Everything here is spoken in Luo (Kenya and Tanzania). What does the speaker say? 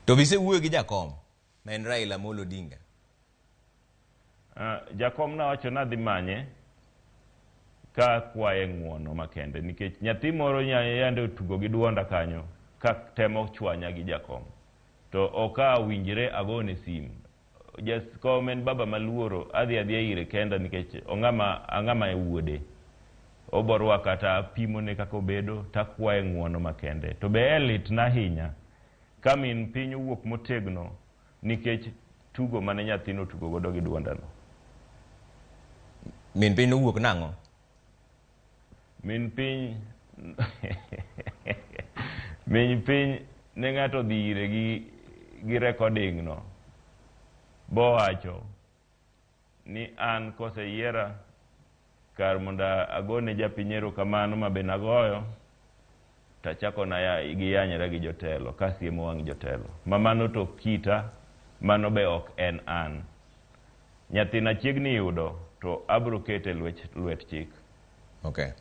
To be isewuoyo gi jakom ma en Raila Amolo Odinga? Jakom nawacho nadhi manye ka akwaye ng'uono makende nikech nyathi moro yande otugo gi duonda kanyo ka temo chwanya gi jakom to ok awinjre agone sim. Jakom en baba maluoro, adhi adhiya ire kenda nikech ong'ama ang'ama wuode. Oborwaka to apimone kaka obedo to akwaye ng'uono makende. To be e litna ahinya ka min piny owuok motegno nikech tugo mane nyathino otugo godo gi duondano. Min piny nowuok nang'o? Min piny min piny ne ng'ato odhi ire gi gi recording no bowacho ni an koseyiera kar mondo agone japiny erokamano ma be nagoyo tachako na giyanyra gi jotelo kasiemo wang' jotelo ma mano to kita mano be ok en an nyathina chiegni yudo to abro kete lwet chik. Okay.